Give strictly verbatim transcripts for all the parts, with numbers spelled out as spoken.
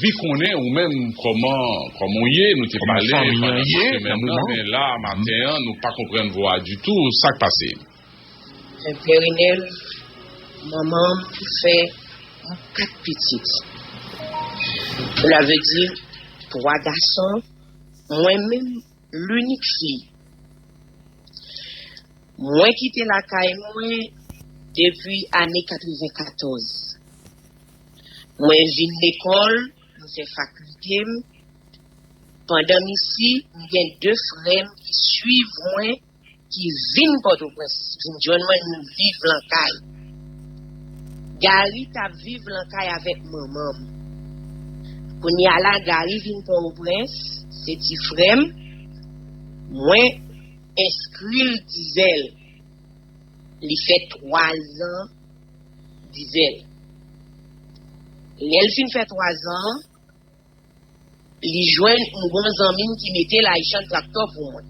Anvi konnen ou menm kòman, kòman w ye, nou te pale pandan sou semèn nan, men la, maten an, nou pa konprann vwa a ditou, sa k pase? Pè Renel, manman m fè kat pitit. Cela veut dire twa gason, mwen menm linik fi. Mwen kite lakay mwen depi ane katrevenkatòz. Mwen vin lekòl, mwen fè fakilte m. Pandan m isi, m gen de frè m ki swiv mwen, ki vin Pòtoprens, vin jwenn mwen, nou viv lan kay. Gary t ap viv lan kay avèk manman m. Kounye a la, Gary vin Pòtoprens, se ti frè m. Mwen enskri l Dizèl. Li fè twa zan Dizèl. Lè l fin fè twa zan, li jwenn yon bon zanmi m ki mete l Ayisyan Traktò pou mwen.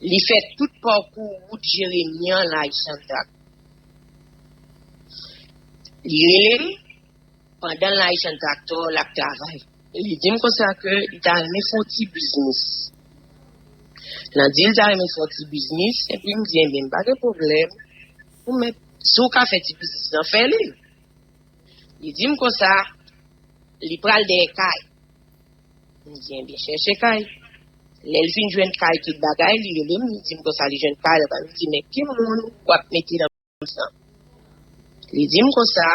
Li fè tout pakou wout Jeremi an lan Ayisyan Traktò. Li rele m, pandan l lan Ayisyan Traktò, l ap travay. Li di m konsa ke li ta renmen fè yon ti biznis. Lan di l ta renmen fè yon ti biznis, epi m di, "Enben, pa gen pwoblèm. Ou mèt, si w ka fè ti biznis lan, fè li." Li di m konsa, li pral dèyè kay. M di, "Enben, chèche kay." Lè l fin jwenn kay, tout bagay, li rele m, li di m konsa, li jwenn kay, li di, "Men ki moun w ap mete nan biznis lan?" Li di m konsa,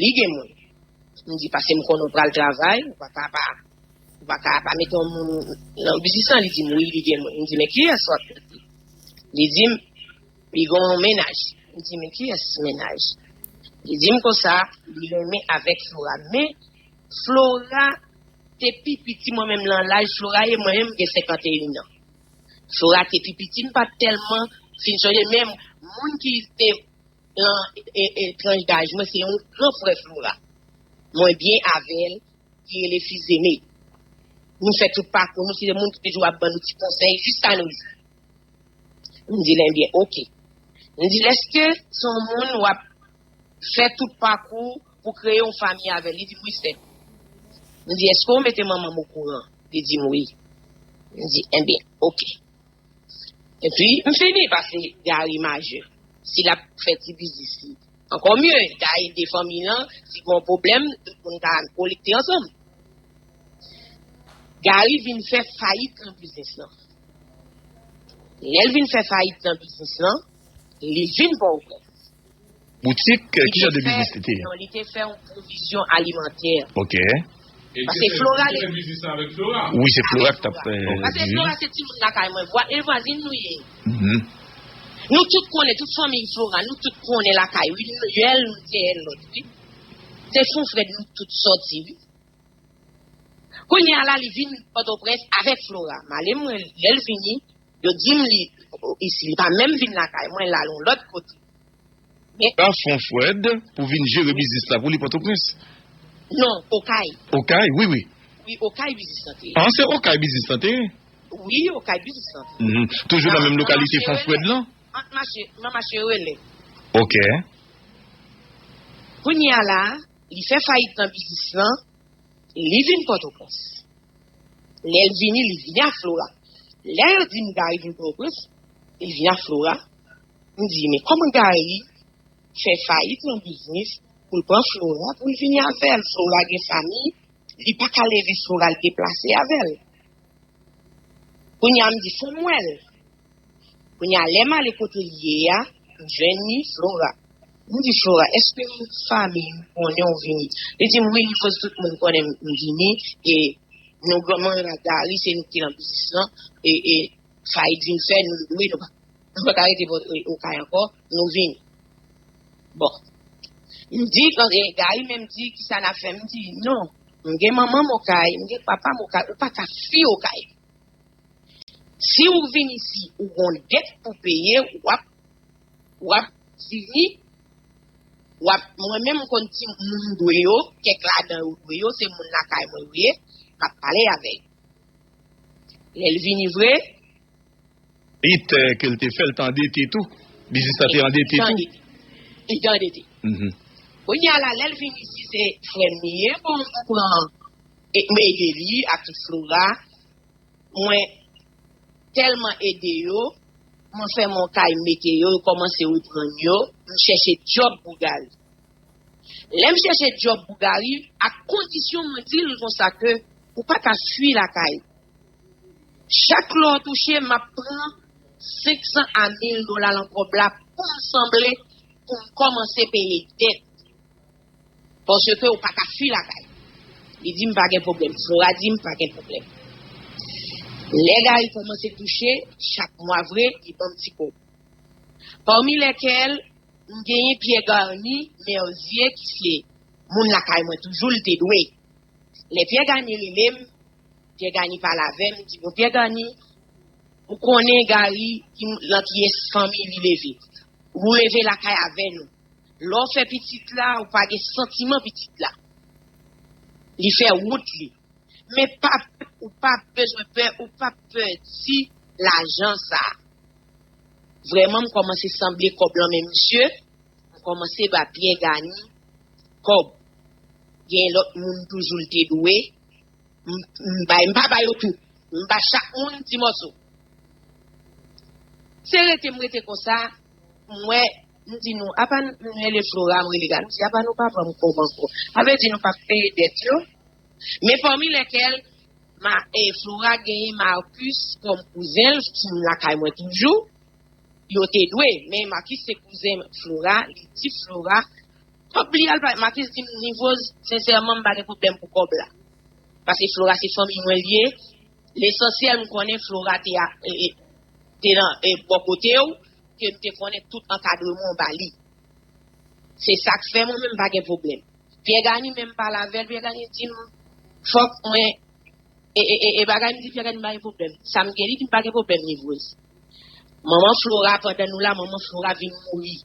li gen moun. M di, "Paske m konnen w pral travay, ou pa ka pa, ou pa ka pa mete yon moun nan biznis lan." Li di m, "Wi, li gen moun." M di, "Men kiyès w ap mete?" Li di m, "Li gen yon mennaj." M di, "Men kiyès mennaj?" Li di m konsa, li renmen avèk Flora. Men Flora te pi piti mwen menm lan laj Flora ye, mwen menm m gen senkanteyen an. Flora te pi piti, m pa t tèlman fin sonje, men moun ki te lan e, e, tranch daj mwen, se yon gran frè Flora. Mwen byen avè l, ki rele Fizeme. Nou fè tout pakou nou, se moun ki toujou ap ban nou ti konsèy jiska nou jwenn. M di l, "Enben, oke." M di l, "Èske se yon moun w ap fè tout pakou pou kreye yon fanmi avè l?" Li di m, "Wi, sè." M di, "Èske w mete manman m okouran?" Li di m, "Wi." M di, "Enben, oke." Epi, m fini, paske Gary majè. Si l ap fè ti biznis li, ankò mye, li ka ede fanmi lan, si gen yon pwoblèm, tout moun ka kolekte ansanm. Gary vin fè fayit nan biznis lan. Lè l vin fè fayit nan biznis lan, li vin Pòtoprens. Boutik, ki jan de biznis li te ye? Non, li te fè yon pwovizyon alimantè. Ok. Paske Flora, li te fè biznis avèk Flora. Wi, se Flora ki t ap, eh, paske Flora se timoun lakay mwen, vwa-, e vwazin nou ye. Mhm. Nou tout konnen, tout fanmi Flora, nou tout konnen lakay, wi, nou, yèl, nou dèyè lòt, wi. Se fon frèd nou tout sòti, wi. Kounye a la, li vin Pòtoprens avèk Flora. M ale mwen, lè l vini, yo di m li, isi, li pa menm vin lakay mwen, l al yon lòt kote. Men Flora fè yon frèd pou vin jere biznis la pou li Pòtoprens. Non, Okay. Okay, wi, wi. Wi, Okay biznis lan te ye. Ah, se Okay biznis lan te ye? Wi, Okay biznis lan te ye. Mhm. Toujou nan menm lokalite fè yon frèd lan? Ant mache, nan mache Relè. Ok. Kounye a la, li fè fayit nan biznis lan, li vin Pòtoprens. Lè l vini, li vini ak Flora. Lè yo di m Gary vin Pòtoprens, li vini ak Flora. M di, "Men kòman Gary fè fayit nan biznis pou l pran Flora, pou l vini avè l? Flora gen fanmi, li pa ka leve Flora, l deplase avè l." Kounye a, m di, "Fò m wè l." Kounye a, lè m ale kote l ye a, m jwenn li, Flora. M di, "Flora, èske fanmi w konnen w vini?" Li di m, "Wi, li koz tout moun konnen m vini, e nou granmoun la Gary, se nou ki nan biznis lan, e, e fayit vin fè, nou dwe, nou pa, nou pa ka rete Okay ankò, nou vini." Bon. M di, e, Gary menm di, "Kisa n ap fè?" M di, "Non, m gen manman m Okay, m gen papa m Okay, ou pa ka fui Okay. Si ou vin isi, ou gon dèt pou peye, w ap, w ap vini, w ap, mwen menm m konn ti moun m dwe yo, kèk ladan yo dwe yo, se moun lakay mwen yo ye, m ap pale avè yo." Lè l vini vre, it, eh, ke l te fè, l te andete tou. Biznis la te andete tou. Li te andete. Mhm. Kounye a la, lè l vin isi, se frè m li ye, bon, m pran, e, m ede li ak tout Flora. Mwen tèlman ede yo, mwen fè mon kay mete yo, yo kòmanse reprann yo, m chèche djòb pou Gary. Lè m chèche djòb pou Gary, ak kondisyon mwen di l konsa ke ou pa ka fui lakay. Chak lè w touche, m ap pran senk san a mil dola nan kòb la pou m sanble, pou m kòmanse peye dèt. Paske ou pa ka fui lakay. Li di m pa gen pwoblèm. Flora di m pa gen pwoblèm. Lè Gary kòmanse touche, chak mwa vre, li ban m ti kòb. Pami lèkèl, m genyen Pierre Garny Merzier ki se moun lakay mwen toujou, l te dwe. Lè Pierre Garny rele m, Pierre Garny pale avè m, di, "Bon, Pierre Garny, ou konnen Gary, ki, nan kiyès fanmi li leve. Ou leve lakay avè nou. Lè w fè pitit la, ou pa gen santiman pitit la. Li fè wont li. Men pa, ou pa bezwen pè, ou pa pèdi lajan sa a." Vrèman, m kòmanse sanble kòb lan men misye, m kòmanse ba Pierre Garny kòb. Gen lòt moun toujou l te dwe, m, m bay, m pa ba yo tout. M ba chak moun ti mòso. Se rete m rete konsa, m wè, m di nou, apa n, m rele Flora, m rele Gary, m di, "Apa nou pa ban m kòb ankò? Sa vle di nou pa peye dèt yo?" Men pami lèkèl, ma, e, Flora genyen Marcus kòm kouzen l, ki lakay mwen toujou, yo te dwe. Men Marcus se kouzen Flora, li di Flora, kòb li al pa, Marcus di m, "Nivoz, sensèman, m pa gen pwoblèm pou kòb la. Paske Flora se fanmi mwen li ye. Lesansyèl, m konnen Flora te a, e, e, te nan, e, bò kote w, ke m te konnen tout ankadreman w ba li." Se sa k fè mwen menm pa gen pwoblèm. Pierre Garny menm pale avè l, Pierre Garny di m, "Fòk mwen, e, e, e, e bagay," m di Pierre Garny, "M pa gen pwoblèm. Sa m gen," li di, "M pa gen pwoblèm, Nivoz. Manman Flora, pandan nou la, manman Flora vin mouri.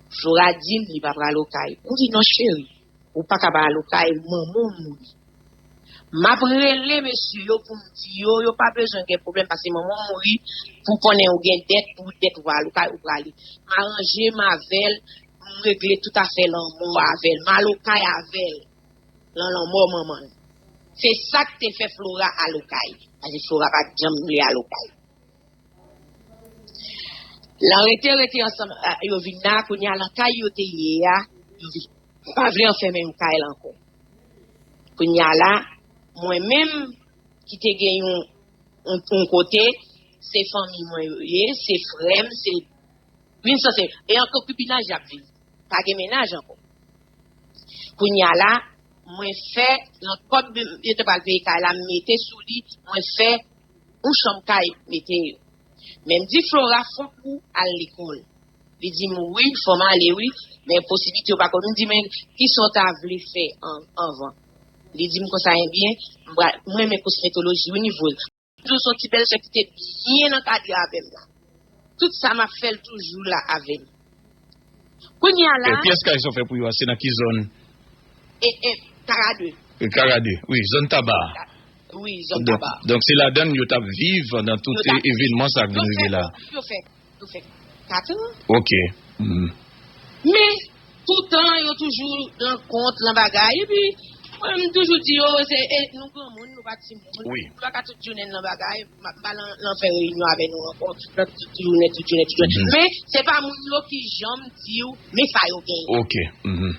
Flora di m li pa pral okay." M di, "Non, cheri, ou pa ka pa al okay, manman w mouri." M ap rele mesye yo pou m di yo, yo pa bezwen gen pwoblèm, paske manman w mouri, pou konnen ou gen dèt, pou dèt ou al okay, ou prale. M aranje m avè l, m regle tout afè lanmò avè l, m al okay avè l, nan lanmò manman l. Se sa k te fè Flora al okay, paske Flora pa t janm vle al okay. Lan rete, rete ansanm, a, yo vin la, kounye a, lan kay yo te ye a, yo vin, pa vle anfèmen yon kay la ankò. Kounye a la, mwen menm, ki te gen yon, yon, yon kote, se fanmi mwen yo ye, se frè m, se, vin sanse, e an konkibinaj y ap viv. Pa gen mennaj ankò. Kounye a la, mwen fè, nan kòb yo te pral peye kay la, m mete sou li, mwen fè yon chanm kay mete yo. Men m di Flora, "Fòk ou al lekòl." Li di m, "Wi, fò m ale, wi, men posiblite yo pa konn." M di, "Men, kisa w ta vle fè an, anvan?" Li di m konsa, "Ebyen, m pral, mwen renmen kosmetoloji, wi, Nivoz." Toujou se yon ti bèlsè ki te byen ankadre avè m la. Tout sa m ap fè l toujou la avè m. Kounye a la. E kiyès kay sa w fè pou yo a? Se nan ki zòn? E, e, Karade. E Karade, wi, zòn Taba. Wi, zòn Taba. Donk, se ladann yo t ap viv pandan tout evenman sa k vin rive la. Yo fè, yo fè kat an. Ok. Mhm. Men, toutan, yo toujou nan kont, nan bagay. Epi, mwen, m toujou di yo, se, e, nou granmoun, nou pa timoun. Wi. Nou pa ka tout jounen nan bagay. M pa, m pa nan, nan fè reyinyon avè nou ankò. Nan tout jounen, tout jounen, tout jounen. Mhm. Men, se pa moun yo ki janm di w, men sa yo genyen. Ok. Mhm.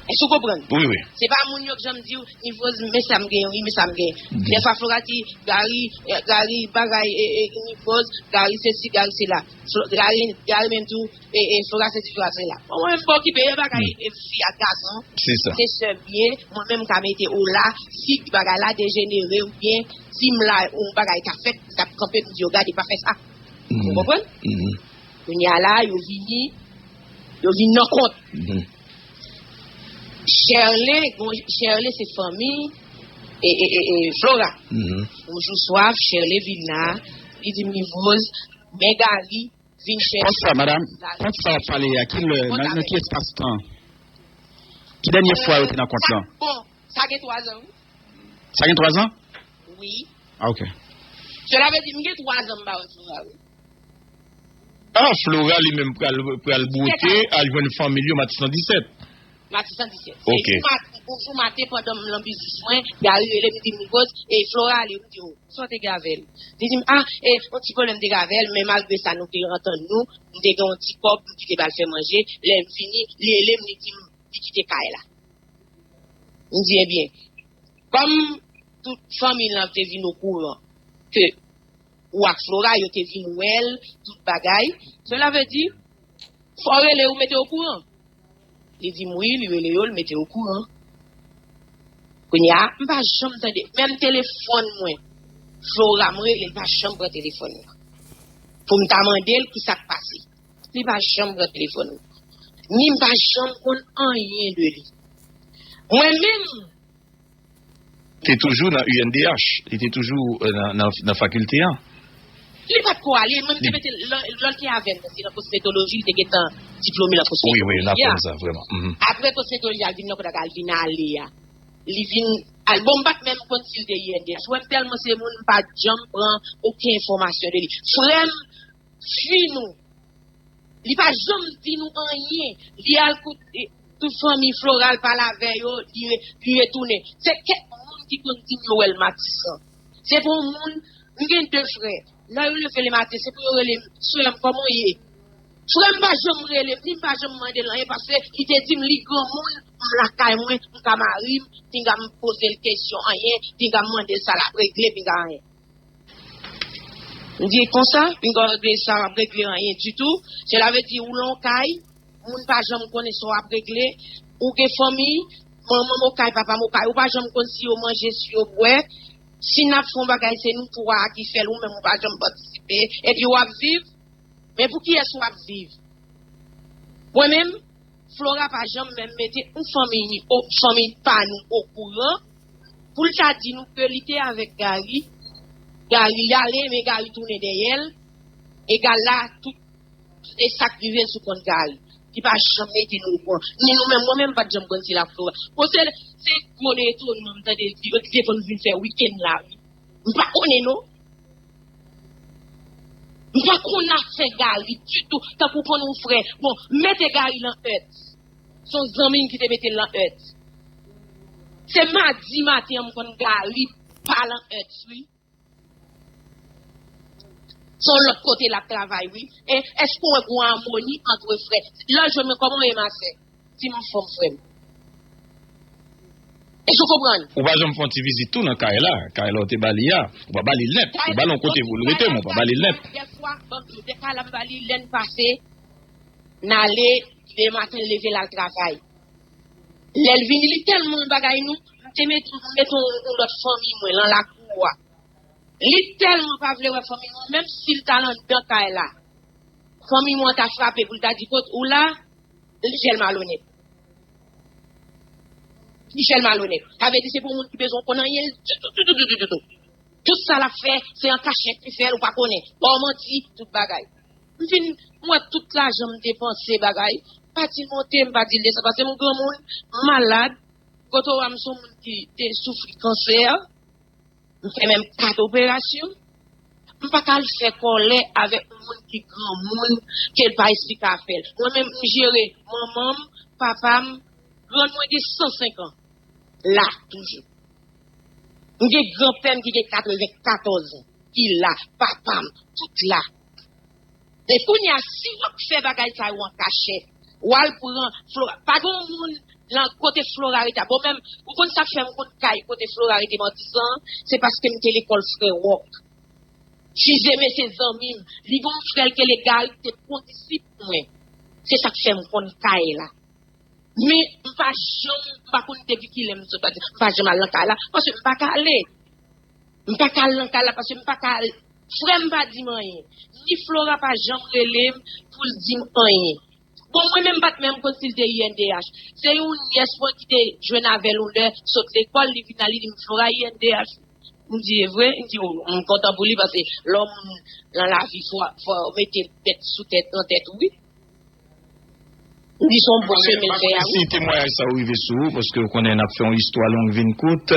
Èske w konprann? Wi, wi. Se pa moun yo k janm di w, "Nivoz, men sa m gen, wi, men sa m gen." Mhm. Dèfwa Flora di, "Gary, eh, Gary, bagay, eh, eh, Nivoz, Gary sesi, Gary sela." Flo-, Gary, Gary menm tou, eh, eh, Flora sesi, Flora sela. Bon, mwen, m pa okipe yo bagay, mhm, eh, fi ak gason. Se sa. Se sè m ye, mwen menm m ka mete o la, si bagay la dejenere oubyen si m la, yon bagay ka fèt, m t ap kanpe, m di yo, "Gade, pa fè sa." Mhm. Ou konprann? Mhm. Kounye a la, yo vini, yo vin nan kont. Mhm. Sherley, bon, Sherley se fanmi e, e, e, e, Flora. Mhm. Yon jou swa, Sherley vin la, li di m, "Nivoz, men Gary vin chèche." Kont sa, madanm, kont sa w ap pale a, ki lè, nan, nan ki espas tan? Ki dènye fwa yo te nan kont lan? Bon, sa gen twa zan, wi. Sa gen twa zan? Wi. Ah, ok. Sela vle di, m gen twa zan m pa wè Flora, wi. Ah, Flora li menm pral, pral bwote, al jwenn fanmi l yo Matis nan disèt. Matisan disèt. Se Ok. Jou maten, yon jou maten, pandan m nan biznis mwen, Gary rele m, di m, "Rose, e Flora ale?" M di, "O, sa w te gen avè l?" Li di m, "A, e, yon ti pwoblèm te gen avè l, men malgre sa, nou te antann nou, m te gen yon ti kòb, m kite ba l fè manje, lè m fini, li rele m, li di m, li kite kay la." M di, "Ebyen, kòm tout fanmi l lan te vin okouran ke ou ak Flora, yo te vin wè l, tout bagay, cela veut dire, fò w rele ou mete okouran." Li di m wi, li rele yo, l mete okouran. Kounye a, m pa janm tande, menm telefòn mwen, Flora, m rele, l pa janm pran telefòn nan. Pou m ta mande l ki sa k pase. Li pa janm pran telefòn nan. Ni m pa janm konn anyen de li. Mwen menm, Te toujou nan U N D H, li te toujou euh, nan, nan, nan fakilte an. Li pa t ko ale, mwen m te mete l, lè l te avè m, se nan kosmetoloji, li te gentan diplome nan kosmetoloji. Wi, wi, n aprann sa, vrèman. Apre kosmetoloji a, l vin nan kote a, l vin ale a. Li vin al, bon, m pa t menm konn si l te U N D H. Wè m tèlman se moun, m pa t janm pran okenn enfòmasyon de li. Frè m, fi nou, li pa janm di nou anyen. Li al kote tout fanmi Flora, l pale avè yo, li, li retounen. Se kèk moun ki konn di m yo wè l Matisan. Se pou yon moun, m gen de frè. Lè yo leve lematen, se pou yo rele m, "Frè m, kòman w ye?" Frè m pa janm rele m, ni m pa janm mande l anyen, paske li te di m li granmoun, m lakay mwen, m ka mari m, pinga m poze l kesyon anyen, pinga m mande l sa l ap regle, pinga anyen. M di konsa, m gen regle sa, m ap regle anyen ditou. Sela vle di ou lan yon kay, moun pa janm konnen sa w ap regle, ou gen fanmi, manman m okay, papa m okay, ou pa janm konn si yo manje, si yo bwè. Si n ap fè yon bagay, se nou twa a ki fè l, ou menm ou pa janm patisipe, epi w ap viv. Men pou kiyès w ap viv? Mwen menm, Flora pa janm menm mete yon fanmi, fanmi pa nou okouran pou l ta di nou ke li te avèk Gary. Gary ale, men Gary tounen dèyè l. Egal la, tout e sa k rive l sou kont Gary. Li pa janm mete nou okouran. Ni nou menm, mwen menm m pa t janm konn si l ak Flora. Bon, se, se gwo etonman m tande l di yo te konn vin fè wikenn la, wi. M pa konnen non. M pa konn afè Gary ditou, tankou konn yon frè. Bon, mete Gary lan Ets. Se yon zanmi m ki te mete l lan Ets. Se madi maten an m konn Gary pa lan Ets, wi. Se yon lòt kote l ap travay, wi. E èske w wè gon amoni ant frè? Lè w jwenn mwen, kòman w ye, ma sè? Di m anfòm, frè m. Èske w konprann? Ou pa janm fè yon ti vizit tou nan kay la? Kay la w te ba li a? Ou pa ba li l nèt. Ou ba l yon kote pou l rete, men ou pa ba li l nèt. Dèfwa, ban m di w, de kay la m ba li, lè n pase, n ale, lematen l leve, l al travay. Lè l vini, li tèlman bagay nou, m te met, m met yon, yon lòt fanmi mwen lan lakou a. Li tèlman pa vle wè fanmi mwen, menm si l t al anndan kay la. Fanmi mwen ta frape pou l ta di, "Kot ou la?" Li fè l malonèt. Li fè l malonèt. Sa vle di se pou moun ki bezwen konn anyen l ditou, ditou, ditou, ditou. Tout sa l ap fè, se an kachèt li fè l, ou pa konnen. Ba w manti, tout bagay. M fin, m wè tout lajan m depanse, bagay. M pa di l monte, m pa di l desann, paske m granmoun, m malad. Kote w a, m se yon moun ki te soufri kansè. M fè menm kat operasyon. M pa ka al fè kòlè avèk yon moun ki granmoun, ke l pa esplike afè l. Mwen menm, m jere manman m, papa m, grann mwen gen san senk an. La, toujou. M gen granpè m ki gen katrevenkatòz an, ki la, papa m, tout la. Men kounye a, si w ap fè bagay sa yo an kachèt, w al pran Flora. Pa gen yon moun lan kote Flora rete a. Bon, menm, ou konn sa k fè m konn kay kote Flora rete Matisan an? Se paske m te lekòl Frè Wòk. Fize men se zanmi m. Li gen yon frè l ke Legari ki te kondisip mwen. Se sa k fè m konn kay la. Men, m pa janm, m pa konn depi kilè m sot Matisan. M pa janm al nan kay la, paske m pa ka ale. M pa ka al nan kay la paske m pa ka al. Frè m pa di m anyen. Ni Flora pa janm rele m pou l di m anyen. Bon, mwen menm m pa t menm konn si l te I N D H. Se yon nyès mwen ki te jwenn avè l yon lè, sot lekòl, li vin la, li di m, "Flora I N D H." M di, "E vre?" M di, "O, m kontan pou li paske lè w moun nan lavi, fò, fò w mete tèt sou tèt, nan tèt ou, wi." Li se yon bon chemen l fè a, wi. Si temwayaj sa yo rive sou ou, paske w konnen n ap fè yon istwa long vin kout,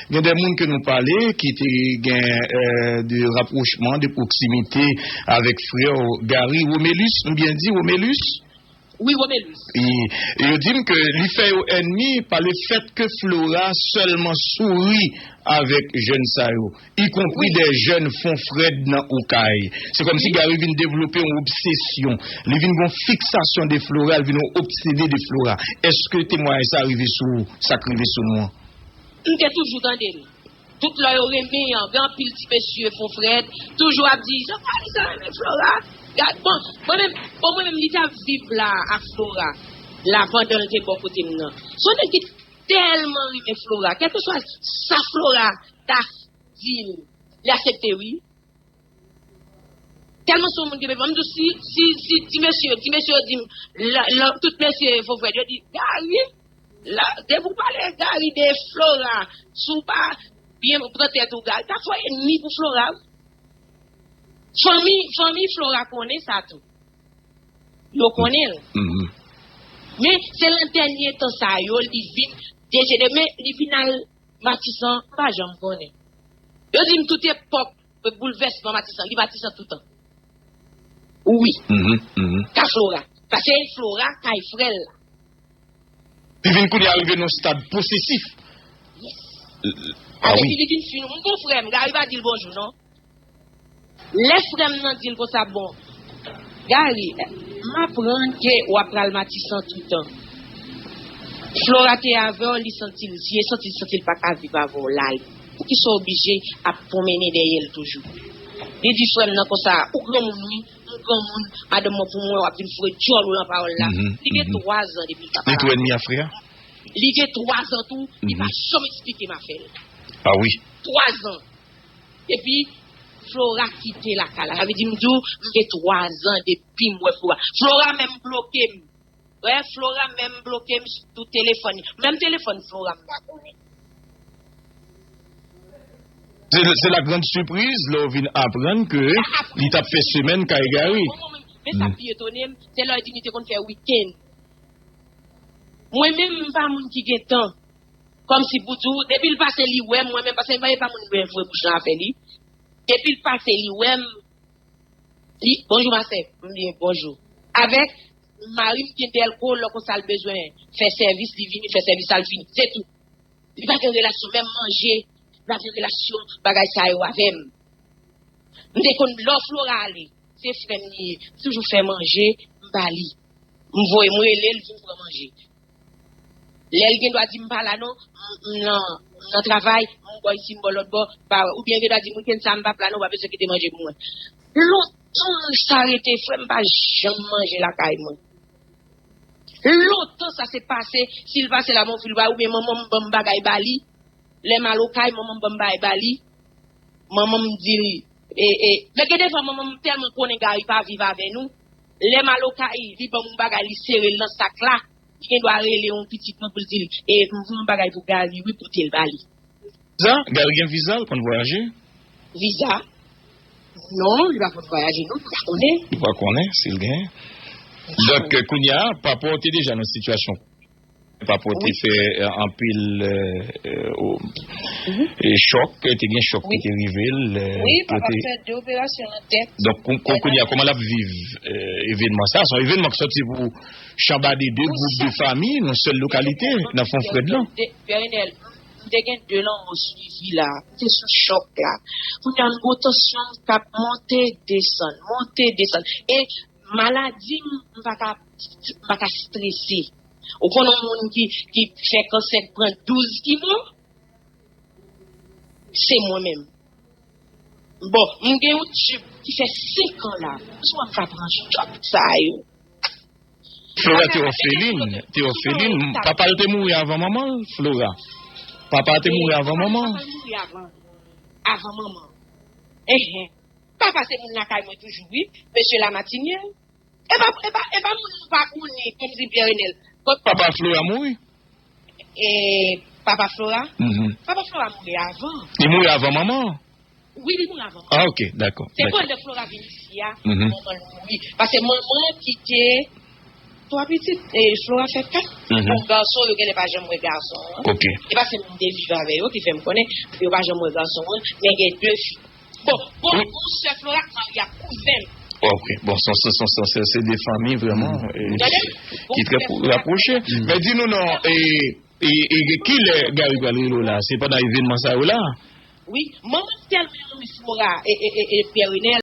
gen de moun ke nou pale ki te gen euh, de rapwochman, de pwoksimite avèk frè w Gary. Romelus, m byen di, Romelus? Wi, Romelu. E, e yo di m ke li fè yo ènmi pa le fèt ke Flora sèlman souri avèk jèn sa yo, ikonpri de jèn Fonfrèd nan Okay. Se kòmsi Gary vin devlope yon obsesyon. Li vin gon fiksasyon de Flora, li vin yon obsede de Flora. Èske temwayaj sa rive sou ou, sa k rive sou nou an? M te toujou tande l. Tout lè yo renmen an, gen anpil ti mesye Fonfrèd, toujou ap di, "Jan Gary sa renmen Flora." Gad, bon, mwen menm, bon, mwen menm, li t ap viv la ak Flora, la pandan l te bò kote m nan. Se yon nèg ki tèlman renmen Flora, kèlkeswa sa Flora ta di l, li aksepte, wi. Tèlman se yon moun ki byen, m di w, si, si, si ti mesye, ti mesye yo di m, la, la, tout mesye Fonfrèd, yo di, "Gary, la, depi w pale Gary de Flora, si w pa byen pran tèt ou, Gary, ta fè ènmi pou Flora, wi." Fanmi, fanmi Flora konnen sa tou. Yo konnen l. Men, se nan dènye tan sa yo, li vin dejenere, men li vin al Matisan, m pa janm konnen. Yo di m tout epòk boulvèsman Matisan, li Matisan toutan. Wi. Ka Flora. Paske Flora kay frè l la. Li vin kounye a rive nan stad posesif. Yes. Ah wi. Epi li vin fin, m gon frè m, Gary pa di l bonjou, non. Lè frè m nan di l konsa, "Bon, Gary, m aprann ke w ap pral Matisan toutan. Flora te avè w, li santi l, li santi l, santi l pa ka viv avè w la. Poukisa w oblije ap pwonmennen dèyè l toujou?" Li di frè m nan konsa, "Ou granmoun wi, m granmoun, madanm mwen pou mwen, w ap vin foure djòl ou nan pawòl la." Li gen twa zan depi l pa pale avè m. Li tou ènmi a frè a? Li gen twa zan tou, li pa janm eksplike m afè l. Ah wi. Twa zan. Epi, Flora kite lakay la. Sa vle di, m di w, m gen twa zan depi m wè Flora. Flora menm bloke m. Wè, Flora menm bloke m sou telefòn. Menm telefòn Flora, m pa konnen. Se, se la grande surprise, lè w vin aprann ke li t ap fè semèn kay Gary. Men sa k pi etone m, se lè w di li te konn fè wikenn. Mwen menm, m pa moun ki gen tan. Kòmsi pou di w, depi l pase li wè m, mwen menm, paske m pa, e pa moun mwen voye bouch lan avè li. Depi l pase li wè m, li, "Bonjou, ma sè." M di, "Bonjou." Avèk mari m gen dèlko, lè konsa l bezwen fè sèvis, li vini fè sèvis la, l fini. Se tou. Li pa gen relasyon, menm manje, li pa gen relasyon, bagay sa yo avè m. M te konn lè Flora ale, se frè m li ye, m toujou fè manje, m ba li. M voye, m rele l, vin pran manje. Lè l gen dwa di m pa la non, m, m nan, m nan travay, m bò isi, m bò lòt bò, pa, oubyen l gen dwa di m, "Wikenn sa a, m p ap la non, w pa bezwen kite manje pou mwen." Lontan sa rete, frè m pa janm manje lakay mwen. Lontan sa se pase, si l pase la, m anvi l ba, oubyen manman m ban m bagay ba li. Lè m al Okay, manman m ban m bagay ba li. Manman m di l, e, e, men gen de fwa manman m tèlman konnen Gary pa viv avè nou. Lè m al Okay, li ban m yon bagay, li sere l nan sak la. Li gen dwa rele yon pitit mwen pou l di l, "E, m voye yon bagay pou Gary, wi, pote l ba li." Viza? Gary gen viza, l konn vwayaje? Viza? Non, li pa konn vwayaje, non, li pa konnen. Li pa konnen si l genyen. Donk, kounye a, papa w te deja nan sitiyasyon. Papa w te fè, eh, anpil, eh, eh, o- e chòk, te gen chòk ki te rive l, eh, Wi, papa te fè de operasyon nan tèt. Donk, kou- kou- kounye a, kòman l ap viv, eh, evènman sa? Se yon evènman ki sòti pou chanbade de gwoup de fanmi nan sèl lokalite, nan Fonfrèd lan. Pierre Renel, m te gen de lanmò swivi la. M te sou chòk la. Kounye a, m gon tansyon m k ap monte, desann, monte, desann. E maladi m, m pa ka, m pa ka strese. Ou konn yon moun ki, ki fè kansè k pran douz kimo? Se mwen menm. Bon, m gen yon tib ki fè senk an la. Sou wè m ka pran chòk sa yo. Flora te òfelin, te òfelin. Papa l te mouri avan manman l, Flora. Papa te mouri avan manman l. Papa mouri avan, avan manman. Enhen. Papa se moun lakay mwen toujou, wi. Mesye Lamatinière. E pa, e pa, e pa moun m pa konnen, kòmsi Pierre Renel. Papa Flora mouri? E, papa Flora? Papa Flora mouri avan. Li mouri avan manman? Wi, li mouri avan manman. Ah, ok, dakò. Se pandan Flora vin isi a, manman l mouri. Paske manman kite twa pitit, e Flora fè kat. Bon, gason, yo genlè pa janm wè gason an. Ok. E pa se moun te viv avè yo ki fè m konnen, yo pa janm wè gason an, men gen de fi. Bon, bon, bon, sè Flora k marye ak kouzen m. Ok, bon, se de fanmi vrèman ki trè rapwoche. Men di nou non, e kilè Gary pral rele w la? Se pandan evènman sa yo la? Wi, manman sèl mwen anvi sou Pierre Renel.